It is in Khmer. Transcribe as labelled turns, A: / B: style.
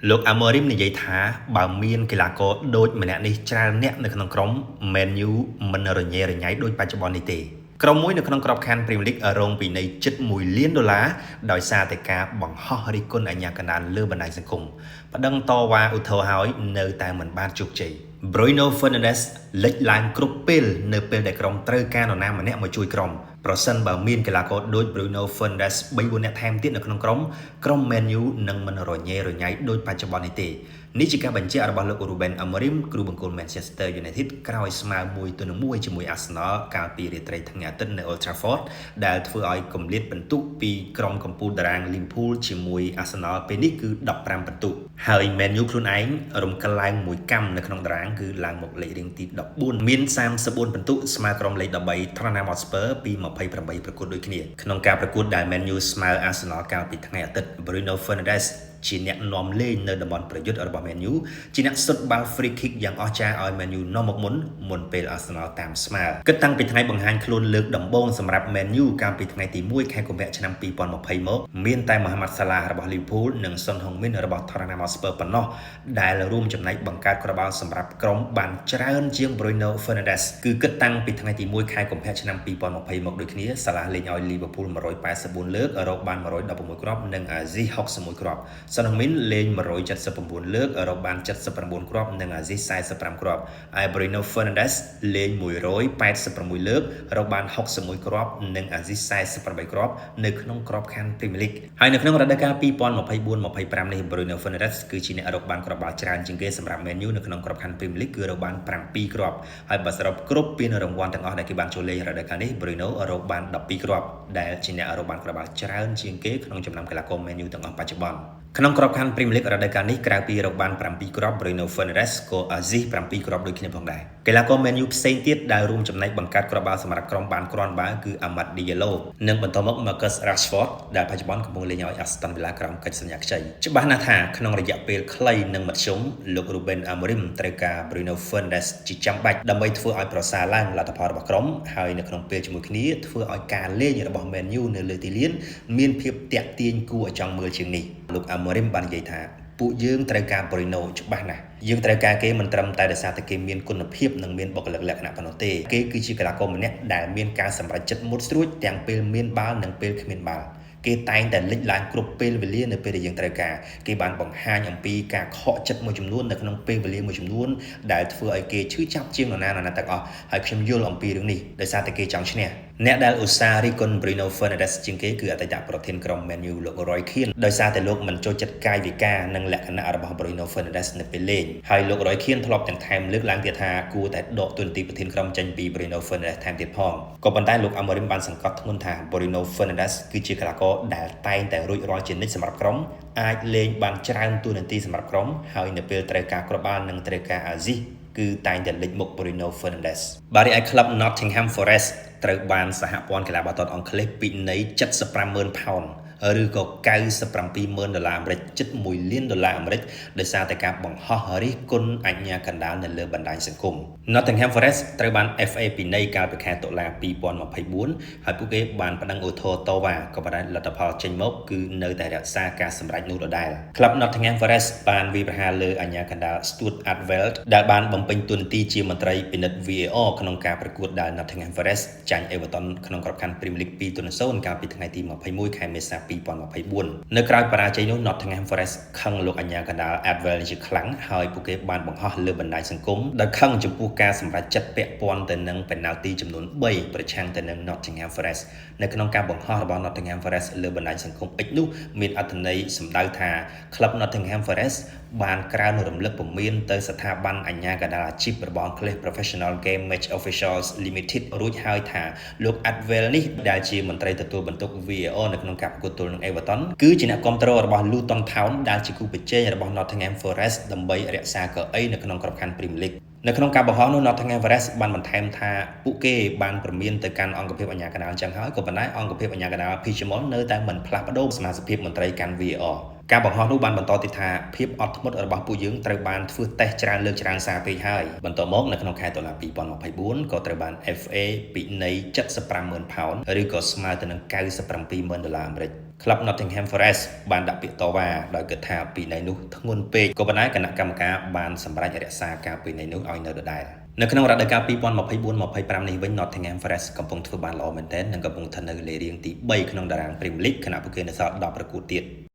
A: លោក Amorim និយាយថាបើមានកីឡាករដូចម្នាក់នេះច្រើនអ្នកនៅក្នុងក្រុម Man U មិនរញ៉េរញ៉ៃដូចបច្ចុប្បន្ននេះទេក្រុមមួយនៅក្នុងក្របខ័ណ្ឌ Premier League រងពិន័យជិត1លានដុល្លារដោយសារតែការបង្ហោះរិះគន់អាជ្ញាកណ្ដាលលើបណ្ដាញសង្គមប្តឹងតវ៉ាឧទ្ធរណ៍ហើយនៅតែមិនបានជោគជ័យ Bruno Fernandes លេចឡើងគ្រប់ពេលនៅពេលដែលក្រុមត្រូវការនរណាម្នាក់មកជួយក្រុមប្រសិនបើមានកីឡាករដូច Bruno Fernandes 3-4នាក់ថែមទៀតនៅក្នុងក្រុមក្រុម Man U នឹងមិនរញ៉េរញ៉ៃដូចបច្ចុប្បន្ននេះទេនេះជាការបញ្ជាក់របស់លោក Ruben Amorim គ្រូបង្គោល Manchester United ក្រោយស្មើ1-1ជាមួយ Arsenal កាលពីរាត្រីថ្ងៃអាទិត្យនៅ Old Trafford ដែលធ្វើឲ្យគម្លាតពិន្ទុពីក្រុមកំពូលតារាង Liverpool ជាមួយ Arsenal ពេលនេះគឺ15ពិន្ទុហើយ Man U ខ្លួនឯងរំកិលឡើងមួយកាំនៅក្នុងតារាងគឺឡើងមកលេខរៀងទី14មាន34ពិន្ទុស្មើក្រុមលេខ13 Tottenham Hotspur ពី28ប្រកួតដូចគ្នាក្នុងការប្រកួតដែល Man U ស្មើ Arsenal កាលពីថ្ងៃអាទិត្យ Bruno Fernandes ជាអ្នកនាំលេងនៅតំបន់ប្រយុទ្ធរបស់ Man U ជាអ្នកសុទ្ធបាល់ free kick យ៉ាងអស្ចារ្យឲ្យ Man U នាំមកមុនមុនពេល Arsenal តាមស្មើគិតតាំងពីថ្ងៃបង្ហាញខ្លួនលើកដំបូងសម្រាប់ Man U កាលពីថ្ងៃទី1ខែកុម្ភៈឆ្នាំ2020មកមានតែ Mohamed Salah របស់ Liverpool និង Son Heung-min របស់ Tottenham Hotspur ប៉ុណ្ណោះដែលរួមចំណែកបង្កើតគ្រាប់បាល់សម្រាប់ក្រុមបានច្រើនជាង Bruno Fernandes គឺគិតតាំងពីថ្ងៃទី1ខែកុម្ភៈឆ្នាំ2020មកដូចគ្នា Salah លេងឲ្យ Liverpool 184លើករកបាន116គ្រាប់និង assist 61គ្រាប់ Son Heung-min លេង179លើករកបាន79គ្រាប់និង assist 45គ្រាប់ឯ Bruno Fernandes លេង186លើករកបាន61គ្រាប់និង assist 48គ្រាប់នៅក្នុងក្របខ័ណ្ឌ Premier League ហើយនៅក្នុងរដូវកាល2024-25នេះ Bruno Fernandes គឺជាអ្នករកបានគ្រាប់បាល់ច្រើនជាងគេសម្រាប់ Man U នៅក្នុងក្របខ័ណ្ឌ Premier League គឺរកបាន7គ្រាប់ហើយបើសរុបគ្រប់ពានរង្វាន់ទាំងអស់ដែលគេបានចូលលេងរដូវកាលនេះ Bruno រកបាន12គ្រាប់ដែលជាអ្នករកបានគ្រាប់បាល់ច្រើនជាងគេក្នុងចំណោមកីឡាករ Man U ទាំងអស់បច្ចុប្បន្នក្នុងក្របខ័ណ្ឌ Premier League រដូវកាលនេះក្រៅពីរកបាន7គ្រាប់ Bruno Fernandes ក៏ assist 7គ្រាប់ដូចគ្នាផងដែរកីឡាករ Man U ផ្សេងទៀតដែលរួមចំណែកបង្កើតគ្រាប់បាល់សម្រាប់ក្រុមបានគ្រាន់បើគឺ Amad Diallo និងបន្តមក Marcus Rashford ដែលបច្ចុប្បន្នកំពុងលេងឲ្យ Aston Villa ក្រោមកិច្ចសន្យាខ្ចីច្បាស់ណាស់ថាក្នុងរយៈពេលខ្លីនិងមធ្យមលោក Ruben Amorim ត្រូវការ Bruno Fernandes ជាចាំបាច់ដើម្បីធ្វើឲ្យប្រសើរឡើងលទ្ធផលរបស់ក្រុមហើយនៅក្នុងពេលជាមួយគ្នាធ្វើឲ្យការលេងរបស់ Man U នៅលើទីលានមានភាពទាក់ទាញគួរឲ្យចង់មើលជាងនេះលោក Amorim បាននិយាយថាពួកយើងត្រូវការ Bruno ច្បាស់ណាស់យើងត្រូវការគេមិនត្រឹមតែដោយសារតែគេមានគុណភាពនិងមានបុគ្គលិកលក្ខណៈប៉ុណ្ណោះទេគេគឺជាកីឡាករម្នាក់ដែលមានការសម្រេចចិត្តមុតស្រួចទាំងពេលមានបាល់និងពេលគ្មានបាល់គេតែងតែលេចឡើងគ្រប់ពេលវេលានៅពេលដែលយើងត្រូវការគេបានបង្ហាញអំពីការខកចិត្តមួយចំនួននៅក្នុងពេលវេលាមួយចំនួនដែលធ្វើឲ្យគេឈឺចាប់ជាងនរណានរណាទាំងអស់ហើយខ្ញុំយល់អំពីរឿងនេះដោយសារតែគេចង់ឈ្នះអ្នកដែលឧស្សាហ៍រិះគន់ Bruno Fernandes ជាងគេគឺអតីតប្រធានក្រុម Man U លោក Roy Keane ដោយសារតែលោកមិនចូលចិត្តកាយវិការនិងលក្ខណៈរបស់ Bruno Fernandes នៅពេលលេងហើយលោក Roy Keane ធ្លាប់ទាំងថែមលើកឡើងទៀតថាគួរតែដកតួនាទីប្រធានក្រុមចេញពី Bruno Fernandes ថែមទៀតផងក៏ប៉ុន្តែលោក Amorim បានសង្កត់ធ្ងន់ថា Bruno Fernandes គឺជាកីឡាករដែលតែងតែរួចរាល់ជានិច្ចសម្រាប់ក្រុមអាចលេងបានច្រើនតួនាទីសម្រាប់ក្រុមហើយនៅពេលត្រូវការគ្រាប់បាល់និងត្រូវការ assist គឺតែងតែលេចមុខ Bruno Fernandes បាទរីឯក្លឹប Nottingham Forest ត្រូវបានសហព័ន្ធកីឡាបាល់ទាត់អង់គ្លេសពិន័យ750,000ផោនឬក៏970,000ដុល្លារអាមេរិកជិត1លានដុល្លារអាមេរិកដោយសារតែការបង្ហោះរិះគន់អាជ្ញាកណ្ដាលនៅលើបណ្ដាញសង្គម Nottingham Forest ត្រូវបាន FA ពិន័យកាលពីខែតុលា2024ហើយពួកគេបានប្តឹងឧទ្ធរណ៍តវ៉ាក៏ប៉ុន្តែលទ្ធផលចេញមកគឺនៅតែរក្សាការសម្រេចនោះដដែល ក្លឹប Nottingham Forest បានវាយប្រហារលើអាជ្ញាកណ្ដាល Stuart Attwell ដែលបានបំពេញតួនាទីជាមន្ត្រីពិនិត្យ VAR ក្នុងការប្រកួតដែល Nottingham Forest ចាញ់ Everton ក្នុងក្របខ័ណ្ឌ Premier League 2-0កាលពីថ្ងៃទី21ខែមេសា2024នៅក្រោយបរាជ័យនោះ Nottingham Forest ខឹងលោកអាជ្ញាកណ្ដាល Attwell ជាខ្លាំងហើយពួកគេបានបង្ហោះលើបណ្ដាញសង្គមដោយខឹងចំពោះការសម្រេចចិត្តពាក់ព័ន្ធទៅនឹង penalty ចំនួន3ប្រឆាំងទៅនឹង Nottingham Forest នៅក្នុងការបង្ហោះរបស់ Nottingham Forest លើបណ្ដាញសង្គម X នោះមានអត្ថន័យសម្ដៅថាក្លឹប Nottingham Forest បានក្រើនរំលឹកពមៀនទៅស្ថាប័នអាជ្ញាកណ្ដាលអាជីពរបស់អង់គ្លេស Professional Game Match Officials Limited រួចហើយថាលោក Attwell នេះដែលជាមន្ត្រីទទួលបន្ទុក VAR នៅក្នុងការប្រកួតទល់នឹង Everton គឺជាអ្នកគាំទ្ររបស់ Luton Town ដែលជាគូប្រជែងរបស់ Nottingham Forest ដើម្បីរក្សាកៅអីនៅក្នុងក្របខ័ណ្ឌ Premier League នៅក្នុងការបង្ហោះនោះ Nottingham Forest បានបន្ថែមថាពួកគេបានព្រមានទៅកាន់អង្គភាពអាជ្ញាកណ្ដាលចឹងហើយក៏ប៉ុន្តែអង្គភាពអាជ្ញាកណ្ដាល PGMOL នៅតែមិនផ្លាស់ប្ដូរសមាជិកភាពមន្ត្រីកាន់ VAR ការបង្ហោះនោះបានបន្តទៀតថាភាពអត់ធ្មត់របស់ពួកយើងត្រូវបានធ្វើតេស្តច្រើនលើកច្រើនសារពេកហើយបន្ទាប់មកនៅក្នុងខែតុលា2024ក៏ត្រូវបាន FA ពិន័យ750,000ផោនឬក៏ស្មើទៅនឹង970,000ដុល្លារអាមេរិក។ ក្លឹប Nottingham Forest បានដាក់ពាក្យតវ៉ាដោយគិតថាពិន័យនោះធ្ងន់ពេកក៏ប៉ុន្តែគណៈកម្មការបានសម្រេចរក្សាការពិន័យនោះឲ្យនៅដដែលនៅក្នុងរដូវកាល2024-25នេះវិញ Nottingham Forest កំពុងធ្វើបានល្អមែនទែននិងកំពុងស្ថិតនៅលេខរៀងទី3ក្នុងតារាង Premier League ខណៈពួកគេនៅសល់10ប្រកួតទៀត។